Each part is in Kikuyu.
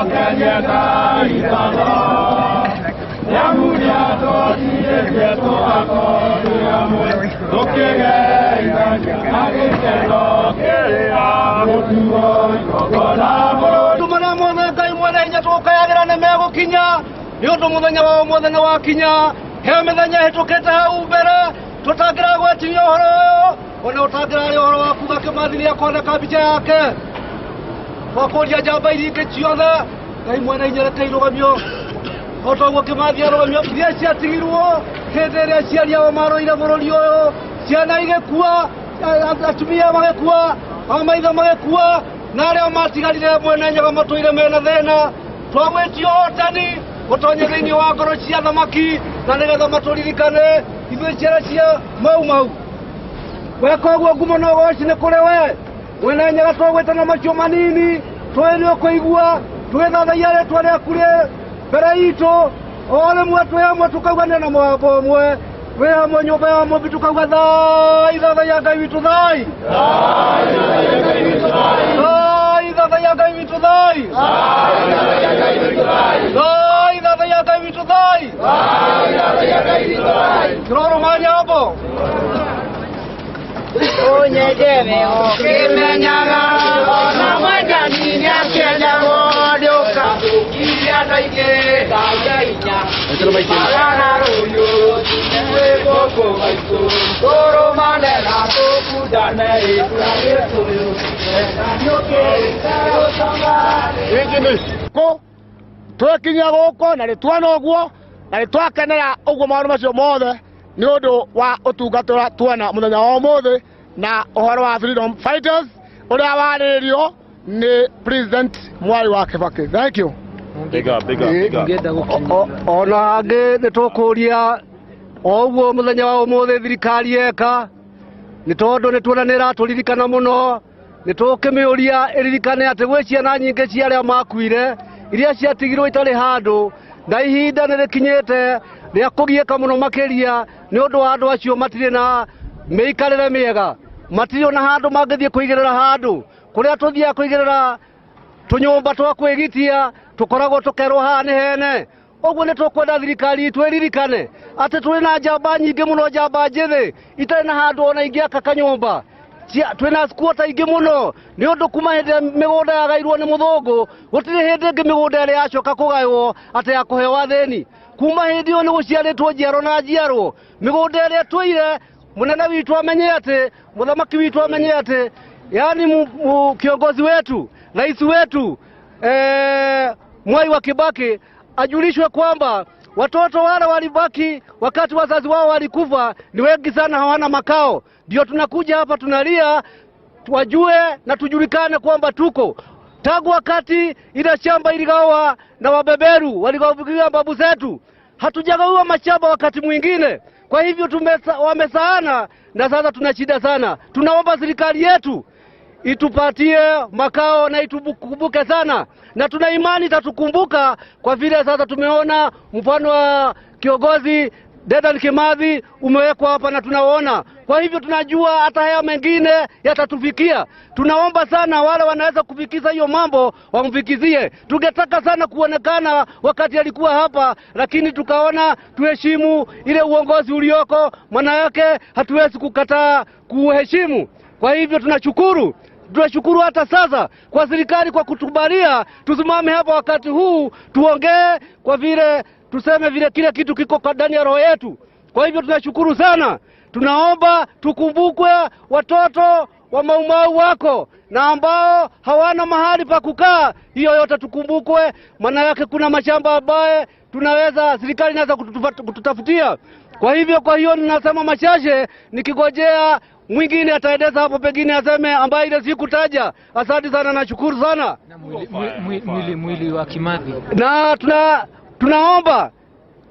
Tũcokerie Ngai ngatho nĩamu nĩatũtigĩtie tũgakorwo twĩ hamwe tũkĩgeithania na gĩkeno kĩrĩa mũtugo igongona bũrũri. Maũndũ marĩa mothe Ngai mwene hinya tũkayagĩra nĩ megũkinya, nĩ ũndũ mũthenya wa ũmũthĩ nĩ wakinya. He mĩthenya ĩhĩtũkĩte hau mbere tũtangĩragwetirie ũhoro ũyũ, ona ũtangĩraria ũhoro wa kuga Kĩmathi nĩakoneka mbica yake. Twakũria njamba iria ingĩ ciothe, Ngai mwene hinya reke irũgamio o ta ũguo Kĩmathi arũgamio, iria ciatigirwo hĩndĩ ĩrĩa aciari ao marũire bũrũri ũyũ, ciana igĩkua, atumia magĩkua, amaithe magĩkua, na arĩa matigarire mwene Nyaga matũire mena thĩna. Twagwĩtio ũhotani ũtonye thĩinĩ wa ngoro cia thamaki, na nĩgetha matũririkane ithuĩ ciana cia Mau Mau. Weka ũguo ngumo na ũgoci nĩ kũrĩ we mwene Nyaga. Twagwĩta na macio manini, tũĩ nĩ ũkũigua tũgĩthathaia rĩtwa rĩaku rĩ mbere itũ. O rĩmwe twĩ hamwe tũkaugania na mũgambo ũmwe, twĩ hamwe nyũmba ya mũmbi tũkauga thai, thathaiya Ngai witũ thai, thai, thathaiya Ngai witũ thai, thai, thathaiya Ngai witũ thai. Kĩrorũma nyambo. Ũnyendere ũkĩmenyaga ona mwendani nĩakĩendagwo ndũka tũkirie andũ aingĩ tharia inya marara rũriũ rũtune gũkũ maitũ tũrũmane na tũkundane ĩkura gĩkũyũ kå twekinyia gũkũ na nĩ tuona ũguo na nĩ twakenera ũguo maũndũ macio mothe nĩ ũndũ wa ũtungata ũrĩa tuona mũthenya wa ũmũthĩ na ũhoro wa freedom fighters ũrĩa warĩrĩrio nĩ President Mwai wa Kibaki. Thank you. Big up, big up, big up. Ona hangĩ nĩ tũkũria o ũguo mũthenya wa ũmũthĩ thirikari yeka, nĩ tondũ nĩ tuona nĩ ĩratũririkana mũno, nĩ tũkĩmĩũria ĩririkane atĩ gwĩ ciana nyingĩ cia arĩa makuire iria ciatigirwo itarĩ handũ, na ihinda nĩ rĩkinyĩte rĩa kũgiĩka mũno makĩria nĩ ũndũ wa andũ acio matirĩ na mĩikarĩre mĩega, matirĩ na handũ mangĩthiĩ kũigĩrĩra, handũ kũrĩa tũthiaga kũigĩrĩra tũnyũmba twa kwĩgitia tũkoragwo tũkerwo haha nĩ hene. Ũguo nĩ tũkwenda thirikari itũ ĩririkane atĩ tũrĩ na njamba nyingĩ mũno, njamba njĩthĩ itarĩ na handũ ona ingĩaka kanyũmba. Twĩna squatter aingĩ mũno, nĩ ũndũ kuma hĩndĩ ĩrĩa mĩgũnda yagairwo nĩ mũthũngũ gũtirĩ hĩndĩ ĩngĩ mĩgũnda ĩrĩa yacoka kũgaywo atĩ ya kũheo athĩni. Kuma hĩndĩ ĩyo nĩ gũciarĩtwo njiaro na njiarwo. Mĩgũnda ĩrĩa tũire, mũnene witũ amenye atĩ, mũthamaki witũ amenye atĩ, yani kiongozi wetu, rais wetu Mwai wa Kibaki ajulishwe kwamba watoto wale walibaki wakati wazazi wao walikufa ni wengi sana, hawana makao. Ndio tunakuja hapa tunalia, wajue na tujulikane kwamba tuko tangu wakati ile shamba iligawa na wabeberu waligawiwa babu zetu, hatujagawiwa mashamba wakati mwingine. Kwa hivyo wamesaana na sasa tuna shida sana. Tunaomba serikali yetu itupatie makao na itukumbuke sana, na tuna imani itatukumbuka kwa vile sasa tumeona mfano wa kiongozi Dedan Kimathi umewekwa hapa na tunaona. Kwa hivyo tunajua hata haya mengine yatatufikia. Tunaomba sana wale wanaweza kufikiza hiyo mambo wamfikizie. Tungetaka sana kuonekana wakati alikuwa hapa, lakini tukaona tuheshimu ile uongozi ulioko, maana yake hatuwezi kukataa kuheshimu. Kwa hivyo tunashukuru, tunashukuru hata sasa kwa serikali kwa kutukubalia tusimame hapa wakati huu tuongee, kwa vile tuseme vile kile kitu kiko kwa ndani ya roho yetu. Kwa hivyo tunashukuru sana, tunaomba tukumbukwe watoto wa Maumau wako na ambao hawana mahali pa kukaa, hiyo yote tukumbukwe. Maana yake kuna mashamba ambaye tunaweza, serikali inaweza kututafutia. Kwa hivyo, kwa hiyo ninasema machache nikigojea mwingine ataeleza hapo, pengine aseme ambaye ile sikutaja. Asante sana, nashukuru sana. Na mwili wa Kimathi. Na tunaomba,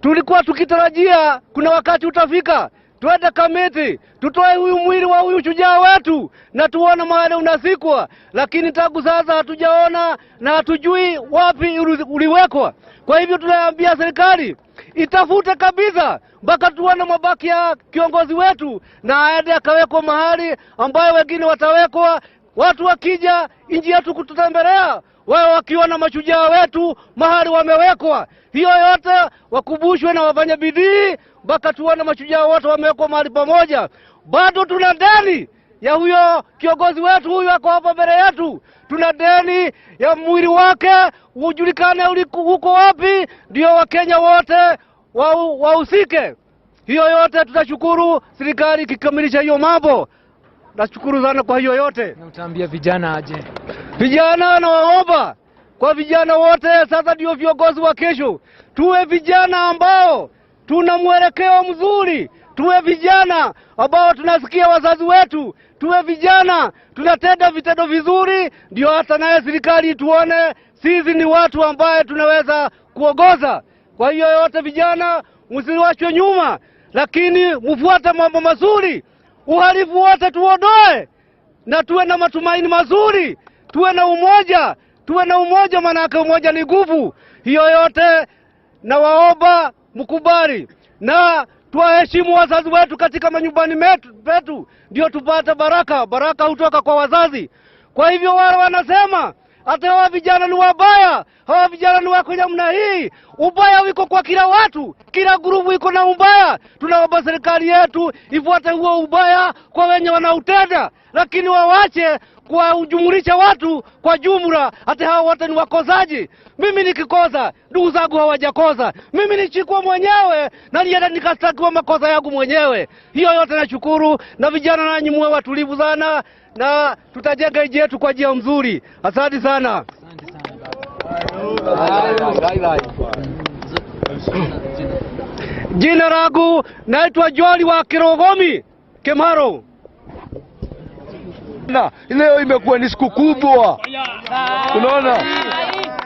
tulikuwa tukitarajia kuna wakati utafika twende Kamiti tutoe huyu mwili wa huyu shujaa wetu na tuone mahali unazikwa, lakini tangu sasa hatujaona na hatujui wapi uliwekwa. Kwa hivyo tunaambia serikali itafute kabisa mpaka tuone mabaki ya kiongozi wetu na aende akawekwa mahali ambayo wengine watawekwa. Watu wakija nchi yetu kututembelea wao wakiona mashujaa wetu mahali wamewekwa. Hiyo yote wakumbushwe na wafanye bidii mpaka tuone mashujaa wote wamewekwa mahali pamoja. Bado tuna deni ya huyo kiongozi wetu, huyu ako hapa mbele yetu. Tuna deni ya mwili wake ujulikane uko wapi, ndio Wakenya wote wahusike. Hiyo yote tutashukuru serikali ikikamilisha hiyo mambo. Nashukuru sana kwa hiyo yote. Na utaambia vijana aje? Vijana nawaomba, kwa vijana wote sasa ndio viongozi wa kesho. Tuwe vijana ambao tuna mwelekeo mzuri, tuwe vijana ambao tunasikia wazazi wetu, tuwe vijana tunatenda vitendo vizuri, ndio hata naye serikali tuone sisi ni watu ambaye tunaweza kuongoza. Kwa hiyo yote vijana msiwachwe nyuma, lakini mfuate mambo mazuri. Uhalifu wote tuondoe na tuwe na matumaini mazuri, tuwe na umoja, tuwe na umoja, maana umoja ni nguvu. Hiyo yote na waomba mkubali na tuwaheshimu wazazi wetu katika manyumbani metu, ndio tupate baraka. Baraka hutoka kwa wazazi. Kwa hivyo wale wanasema hata hawa vijana ni wabaya, hawa vijana ni wako namna hii, ubaya wiko kwa kila watu, kila grupu iko na ubaya. Tunaomba serikali yetu ifuate huo ubaya kwa wenye wanautenda, lakini wawache kwa ujumulisha watu kwa jumla, hata hao wote ni wakosaji. Mimi nikikosa, ndugu zangu hawajakosa. Mimi nichikwa mwenyewe na nienda nikastakiwa makosa yangu mwenyewe. Hiyo yote nashukuru, na vijana nanyi muwe watulivu sana na tutajenga nchi yetu kwa njia nzuri. Asante sana. Asante sana baba. Jina langu naitwa Joli wa Kirogomi Kemaro. Na leo imekuwa ni siku kubwa. Unaona?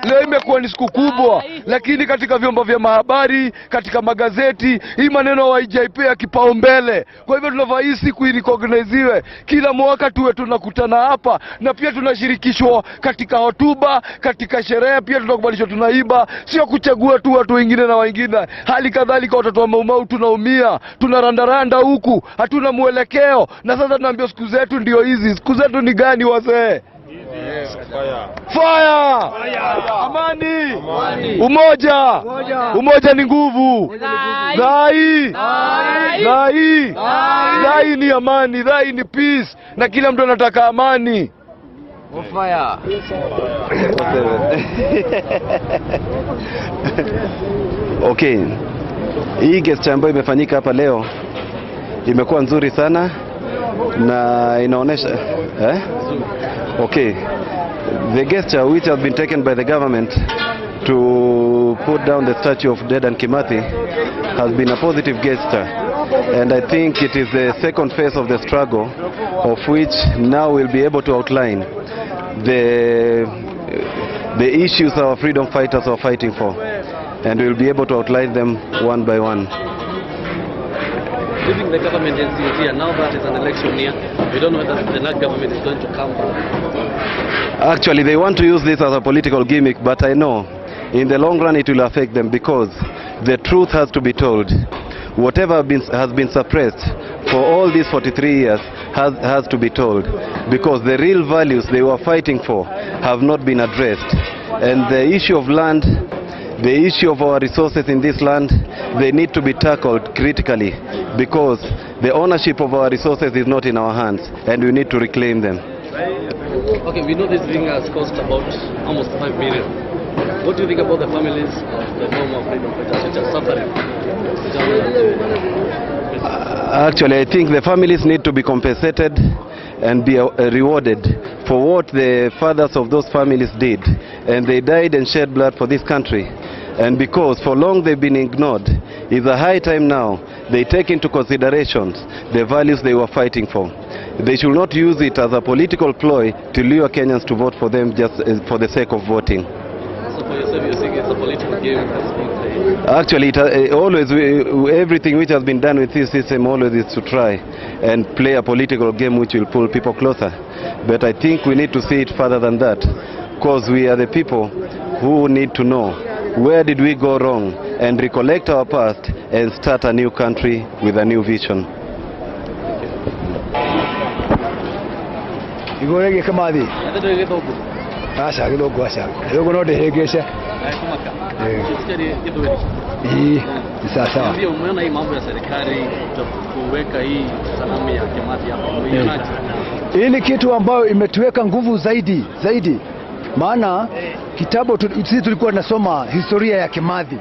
Leo imekuwa ni siku kubwa, lakini katika vyombo vya mahabari, katika magazeti, hii maneno haijaipea kipaumbele. Kwa hivyo tunafaa hii siku irecogniziwe. Kila mwaka tuwe tunakutana hapa, na pia tunashirikishwa katika hotuba, katika sherehe, pia tunakubalishwa tunaiba, sio kuchagua tu watu wengine na wengine. Hali kadhalika watoto wa Mau Mau tunaumia, tunarandaranda huku, hatuna mwelekeo. Na sasa tunaambiwa siku zetu ndio hizi. Siku zetu ni gani wazee? Fire! Amani! Umoja! Umoja ni nguvu. Dhai! Dhai! Dhai ni amani, dhai ni peace, na kila mtu anataka amani. Fire. Okay. Hii gesture ambayo imefanyika hapa leo imekuwa nzuri sana na inaonesha Okay. The gesture which has been taken by the government to put down the statue of Dedan Kimathi has been a positive gesture, and I think it is the second phase of the struggle, of which now we'll be able to outline the issues our freedom fighters are fighting for, and we'll be able to outline them one by one. Do you think the government is sincere now that it's an election year? We don't know whether the NAC government is going to come back. Actually, they want to use this as a political gimmick, but I know in the long run it will affect them, because the truth has to be told. Whatever has been suppressed for all these 43 years has to be told, because the real values they were fighting for have not been addressed. And the issue of land, the issue of our resources in this land, they need to be tackled critically, because the ownership of our resources is not in our hands, and we need to reclaim them. Okay, we know this thing has cost about almost 5 million. What do you think about the families of the former freedom fighters which are suffering? Actually, I think the families need to be compensated and be rewarded for what the fathers of those families did. And they died and shed blood for this country. And because for long they've been ignored, it's a high time now they take into consideration the values they were fighting for. They should not use it as a political ploy to lure Kenyans to vote for them just for the sake of voting. So for yourself, you think it's a political game that's being played? Actually, always, everything which has been done with this system always is to try and play a political game which will pull people closer. But I think we need to see it further than that, because we are the people who need to know where did we go wrong and recollect our past and start a new country with a new vision. Igorege Kimathi. Aca gĩthũngũ, aca gĩthũngũ no ndĩhĩngĩce. Kumaka. Eh. Ukisikia ni Gĩthweri. Ii, ni sawa sawa. Niambie, umeona hii mambo ya serikali kuweka hii sanamu ya Kimathi hapa, umeionaje? Hii ni kitu ambayo imetuweka nguvu zaidi zaidi, maana kitambo sisi tulikuwa tunasoma historia ya Kimathi.